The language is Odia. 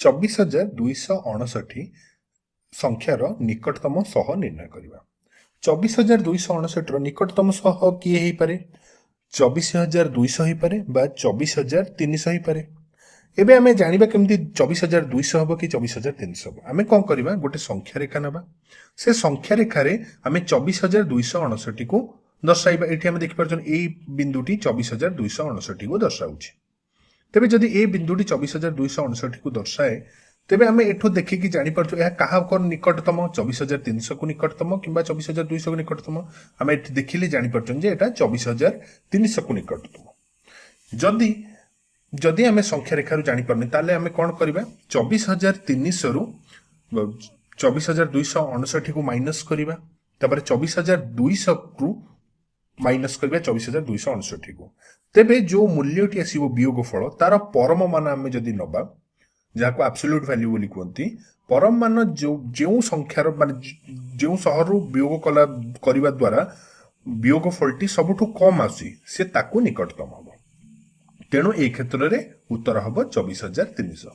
24,259 ସଂଖ୍ୟାର ନିକଟତମ ସହ ନିର୍ଣ୍ଣୟ କରିବା। 24,259ର ନିକଟତମ ସହ କିଏ ହେଇପାରେ? 24,200 ହେଇପାରେ ବା 24,300 ହେଇପାରେ। ଏବେ ଆମେ ଜାଣିବା କେମିତି 24,200 ହେବ କି 24,300 ହେବ? ଆମେ କ'ଣ କରିବା? ଗୋଟେ ସଂଖ୍ୟା ରେଖା ନେବା। ସେ ସଂଖ୍ୟା ରେଖାରେ ଆମେ 24,259କୁ ଦର୍ଶାଇବା। ଏଠି ଆମେ ଦେଖିପାରୁଛନ୍ତି, ଏଇ ବିନ୍ଦୁଟି 24,259କୁ ଦର୍ଶାଉଛି। ତେବେ ଯଦି ଏ ବିନ୍ଦୁଟି 24,259କୁ ଦର୍ଶାଏ, ତେବେ ଆମେ ଏଠୁ ଦେଖିକି ଜାଣିପାରୁଛୁ ଏହା କାହାକୁ ନିକଟତମ, 24,300କୁ ନିକଟତମ କିମ୍ବା 24,200କୁ ନିକଟତମ। ଆମେ ଏଠି ଦେଖିଲେ ଜାଣିପାରୁଛନ୍ତି ଯେ ଏଟା 24,300କୁ ନିକଟତମ। ଯଦି ଆମେ ସଂଖ୍ୟା ରେଖାରୁ ଜାଣିପାରୁନି, ତାହେଲେ ଆମେ କ'ଣ କରିବା? 24,300ରୁ 24,259କୁ ମାଇନସ୍ କରିବା। ତାପରେ 24,200ରୁ ମାଇନସ୍ କରିବା 24,259କୁ। ତେବେ ଯୋଉ ମୂଲ୍ୟଟି ଆସିବ ବିୟୋଗ ଫଳ, ତାର ପରମ ମାନ ଆମେ ଯଦି ନବା, ଯାହାକୁ ଆବସଲ୍ୟୁଟ୍ ଭ୍ୟାଲ୍ୟୁ ବୋଲି କୁହନ୍ତି, ପରମ ମାନ ଯେଉଁ ଯେଉଁ ସଂଖ୍ୟାର, ମାନେ ଯେଉଁ ସହରରୁ ବିୟୋଗ କରିବା ଦ୍ୱାରା ବିୟୋଗ ଫଳଟି ସବୁଠୁ କମ୍ ଆସୁଛି, ସେ ତାକୁ ନିକଟତମ ହବ। ତେଣୁ ଏଇ କ୍ଷେତ୍ରରେ ଉତ୍ତର ହବ 24,300।